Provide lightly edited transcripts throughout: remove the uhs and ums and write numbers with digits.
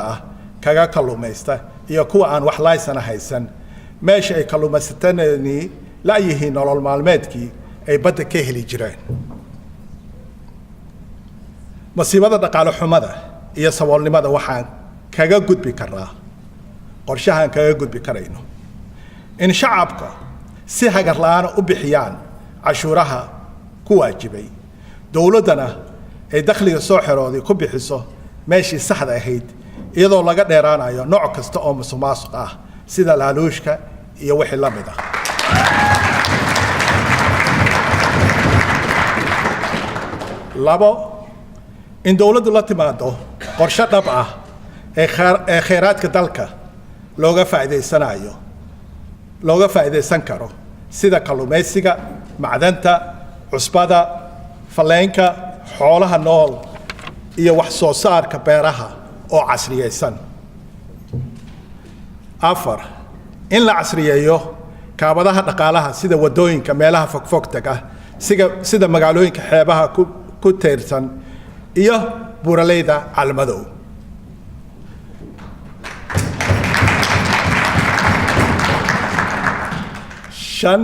ah kaga kalluumaysta iyo kuwa aan wax laysana haysan, meesha ay kalluumaysatadani la'yihiin nolol maalmeedkii ay badda ka heli jireen. Masiibada dhaqaale xumada iyo saboolnimada waxaan kaga gudbi karnaa, qorshahaan kaga gudbi karayno, in shacabka si hagar la'aana u bixiyaan cashuuraha ku waajibay, dowladdana ay dakhliga soo xerooday ku bixiso meeshii saxda ahayd, iyadoo laga dheeraanayo nooc kasta oo musuqmaasuq ah sida laaluushka iyo wixii la mid ah. Labo, in dowladdu la timaado qorshe dhab ah ee kheyraadka dalka looga faa'iidaysanayo, looga faa'iidaysan karo, sida kalluumaysiga, macdanta, cusbada, falleenka, xoolaha nool iyo wax soo saarka beeraha oo casriyeysan. Afar, in la casriyeeyo kaabadaha dhaqaalaha sida waddooyinka meelaha fogfog taga, sida magaalooyinka xeebaha ku teersan iyo buuraleyda Calmadow. Shan,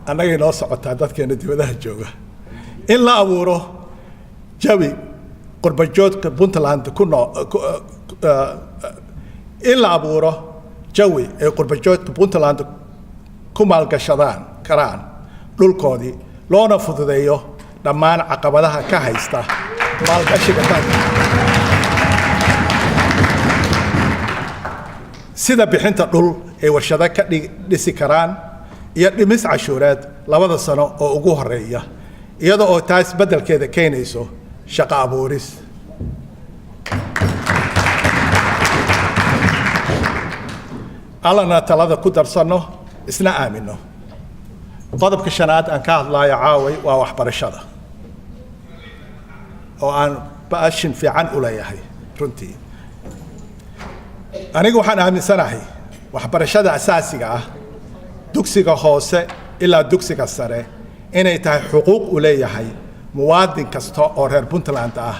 annagay noo socotaa dadkeena dibadaha jooga, in la abuuro jawi qurbajoodka Puntland ku noo, in la abuuro jawi ay qurbajoodka Puntland ku maalgashadaan karaan dhulkoodii, loona fududeeyo dhammaan caqabadaha ka haysta maalgashiga dalka, sida bixinta dhul ay warshado ka dhisi karaan iyo dhimis cashuureed 2da sano oo ugu horeeya, iyada oo taas beddelkeeda keenayso shaqo abuuris. Allana talada ku darsanno, isna aamino. Qodobka shanaad aan ka hadlaayo caaway waa waxbarashada, oo aan baashin fiican u leeyahay. Runtii anigu waxaan aaminsanahay waxbarashada asaasiga ah, dugsiga hoose ilaa dugsiga sare, inay tahay xuquuq uu leeyahay muwaadin kasta oo reer Puntland ah,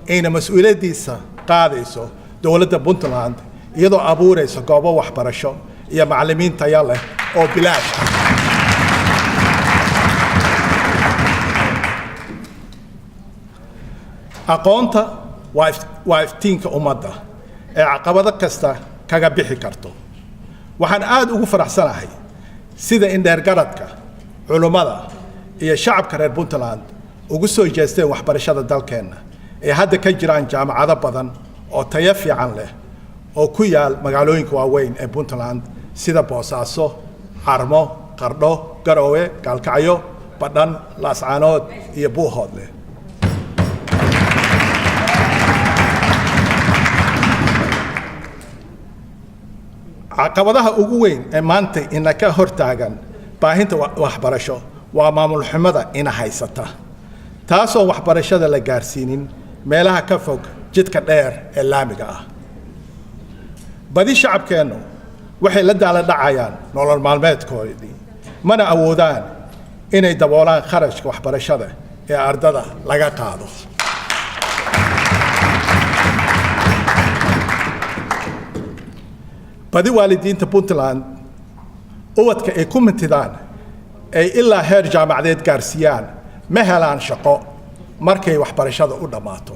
ayna mas-uuliyaddiisa qaadayso dowladda Puntland, iyadoo abuuraysa goobo waxbarasho iyo macallimiin tayo leh oo bilaash ah. Aqoonta waa iftiinka ummadda ee caqabado kasta kaga bixi karto. Waxaan aad ugu faraxsanahay sida indheergaradka, culummada iyo shacabka reer Puntland ugu soo jeesteen waxbarashada dalkeenna, ee hadda ka jiraan jaamacado badan oo tayo fiican leh oo ku yaal magaalooyinka waaweyn ee Puntland sida Boosaaso, Carmo, Qardho, Garowe, Gaalkacyo, Badhan, Laascaanood iyo Buuhoodle. Caqabadaha ugu weyn ee maanta ina ka hortaagan baahinta waxbarasho waa maamul xumada ina haysata, taasoo waxbarashada la gaarsiinin meelaha ka fog jidka dheer ee laamiga ah. Badi shacabkeennu waxay la daala dhacayaan nolol maalmeedkoodii, mana awoodaan inay daboolaan kharashka waxbarashada ee ardada laga qaado. Badi waalidiinta Puntland ubadka ay ku mintidaan ay ilaa heer jaamacadeed gaarsiiyaan ma helaan shaqo markay waxbarashada u dhammaato.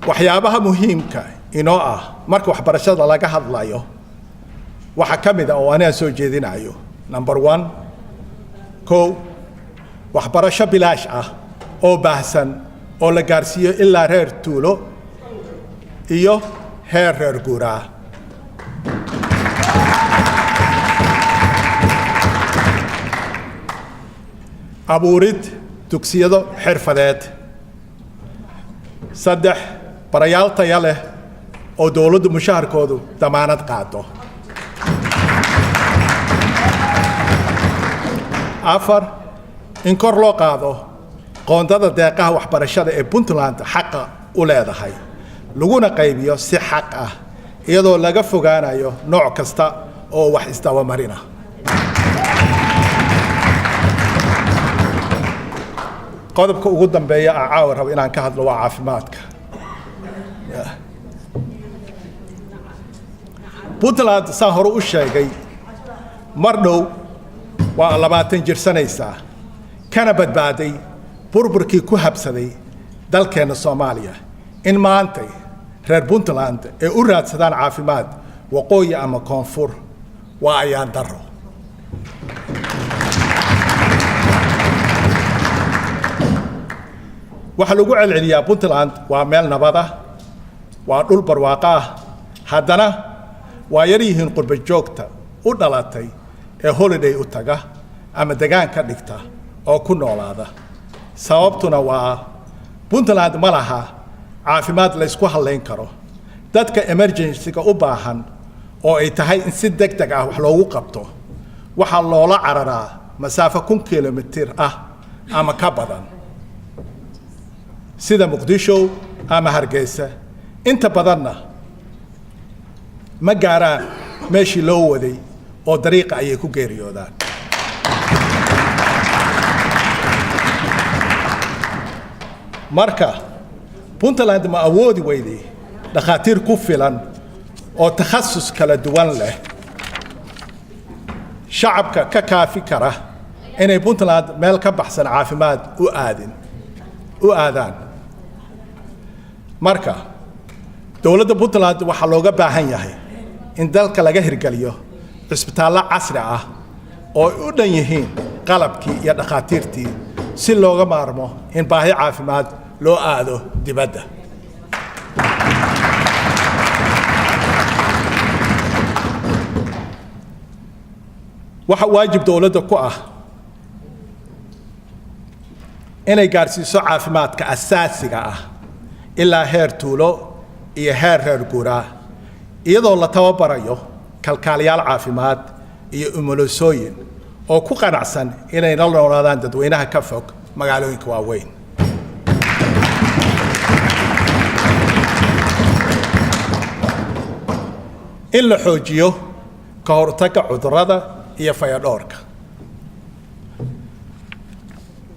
Waxyaabaha muhiimka inoo ah marka waxbarashada laga hadlayo waxaa ka mid ah oo anigaan soo jeedinayo: number one, kow, waxbarasho bilaash ah oo baahsan oo la gaarsiiyo ilaa reer tuulo iyo heer reer guuraa. Abuurid dugsiyado xirfadeed. Saddex, barayaal taya leh oo dowladdu mushaharkoodu damaanad qaado. Afar, in kor loo qaado qoondada deeqaha waxbarashada ee Puntland xaqa u leedahay, laguna qaybiyo si xaq ah, iyadoo laga fogaanayo nooc kasta oo wax isdabamarina. Qodobka ugu dambeeya aan caawa rabo inaan ka hadlo waa caafimaadka. Puntland, saan hore u sheegay, mar dhow waa 20 jirsanaysaa, kana badbaaday burburkii ku habsaday dalkeenna Soomaaliya. In maantay reer Puntland ay u raadsadaan caafimaad waqooyi ama koonfur waa ayaan darro. Waxaa lagu celceliyaa Puntland waa meel nabad ah, waa dhul barwaaqo ah. Haddana waa yar yihiin qurba joogta u dhalatay ee holiday u taga ama degaan ka dhigta oo ku noolaada. Sababtuna waa Puntland ma laha caafimaad la ysku hallayn karo. Dadka emergency-ga u baahan oo ay tahay in si deg deg ah wax loogu qabto waxaa loola cararaa masaafo 1000 kilomitir ah ama ka badan, sida Muqdisho ama Hargeysa. Inta badanna ma gaaraan meeshii loo waday oo dariiqa ayay ku geeriyoodaan. Marka Puntland ma awoodi weyday dhakhaatiir ku filan oo takhasus kala duwan leh, shacabka ka kaafi kara, inay Puntland meel ka baxsan caafimaad u aadin u aadaan? Marka dowladda Puntland waxaa looga baahan yahay in dalka laga hirgeliyo cisbitaallo casri ah oo ay u dhan yihiin qalabkii iyo dhakhaatiirtii, si looga maarmo in baahi caafimaad loo aado dibadda. Waxa waajib dowladda ku ah inay gaarsiiso caafimaadka asaasiga ah ilaa heer tuulo iyo heer reer guuraa, iyadoo la tababarayo kalkaaliyaal caafimaad iyo umulisooyin oo ku qanacsan inay la noolaadaan dadweynaha ka fog magaalooyinka waaweyn. In la xoojiyo ka hortagga cudurrada iyo fayadhoorka.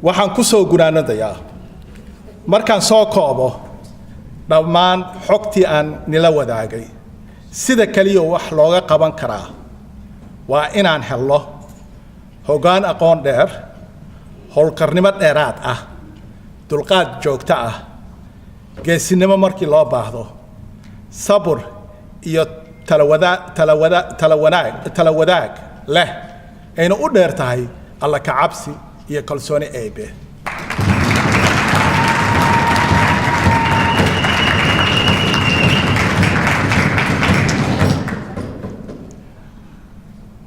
Waxaan ku soo gunaanadayaa, markaan soo koobo dhammaan xogtii aan nila wadaagay, sida keliya wax looga qaban karaa waa inaan helno hoggaan aqoon dheer, howlkarnimo dheeraad ah, dulqaad joogto ah, geesinimo markii loo baahdo, sabur iyo talawada talawada talawanaag tala wadaag leh, ayna u dheer tahay Alla ka cabsi iyo kalsooni Eebe.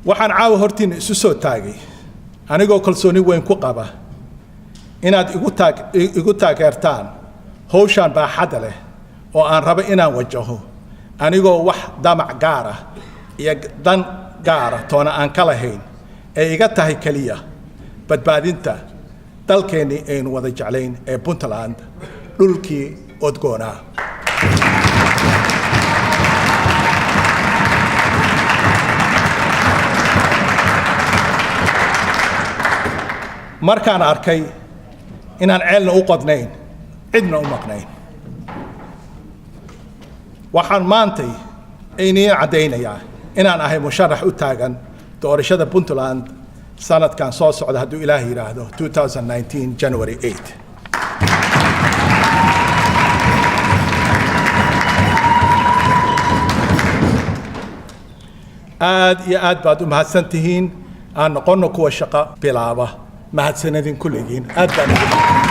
Waxaan caawa hortiinna isu soo taagay anigoo kalsooni weyn ku qaba inaad igu taageertaan hawshaan baaxadda leh oo aan rabo inaan wajaho, anigoo wax damac gaar ah iyo dan gaara toona aan ka lahayn, ee iga tahay keliya badbaadinta dalkeennii aynu wada jeclayn ee Puntland, dhulkii odgoonaa. Markaan arkay inaan ceelna u qodnayn, cidna u maqnayn, waxaan maantay iniin caddaynayaa inaan ahay musharax u taagan doorashada Puntland sanadkan soo socda, hadduu Ilaah yidhaahdo, 2019 January 8. Aad iyo aad baad u mahadsan tihiin. Aan noqonno kuwa shaqo bilaaba. Mahadsanidin kulligiin, aad baan ugu.